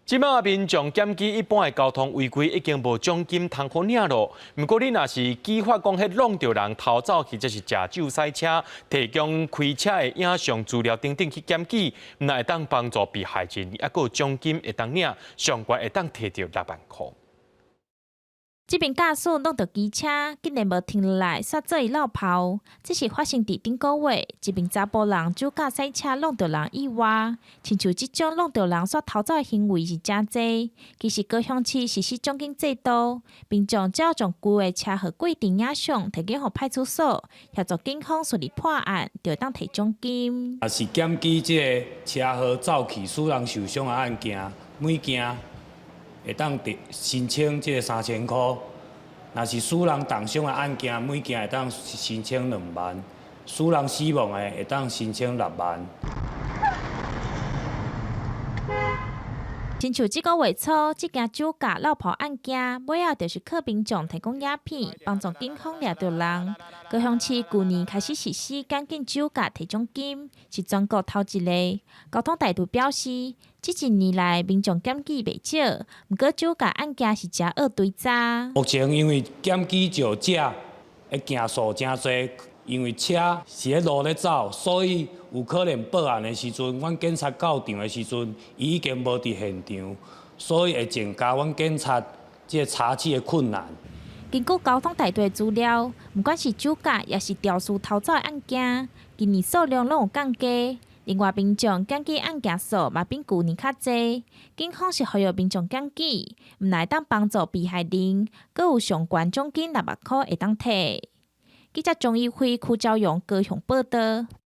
這擺民眾檢舉一般的交通違規已經無獎金通好領囉。毋過你若是舉發講彼挵著人偷走，或者是食酒駛車，提供開車的影像資料等等去檢舉，毋但會當幫助被害人，猶閣有獎金會當領，上懸會當提著6萬箍。這名駕駛挵著機車，竟然無停落來，煞做伊落跑。這是發生佇頂個月，一名查埔人酒駕駛車挵著人意外，親像這種挵著人煞逃走的行為是誠濟。其實高雄市實施獎金制度，民眾只要將舊的車禍規定影像提供予派出所，協助警方順利破案，就會當提獎金。若是檢舉這个車禍走去使人受傷的案件，每件會當提申請這个3000箍；若是使人重傷的案件，每件會當申請2萬；使人死亡的會當申請6萬。親像這个月初，這件酒駕落跑案件，尾後就是靠民眾提供影片，幫助警方掠著人。高雄市舊年開始實施檢舉酒駕提獎金，是全國頭一个。交通大隊表示，這一年來民眾檢舉袂少，毋過酒駕案件是誠惡追查。目前因為檢舉酒駕的件數誠濟，因為車是佇路咧走，所以有可能報案的時陣，阮警察到場的時陣，伊已經無佇現場，所以會增加阮警察這个查緝的困難。根據交通大隊資料，毋管是酒駕，抑是肇事逃走的案件，近年數量攏有降低。另外，民眾檢舉案件數嘛比舊年較濟。警方是呼籲民眾檢舉，毋但會當幫助被害人，閣有上懸獎金6萬箍會當提。記者鍾一輝、柯昭陽高雄報導。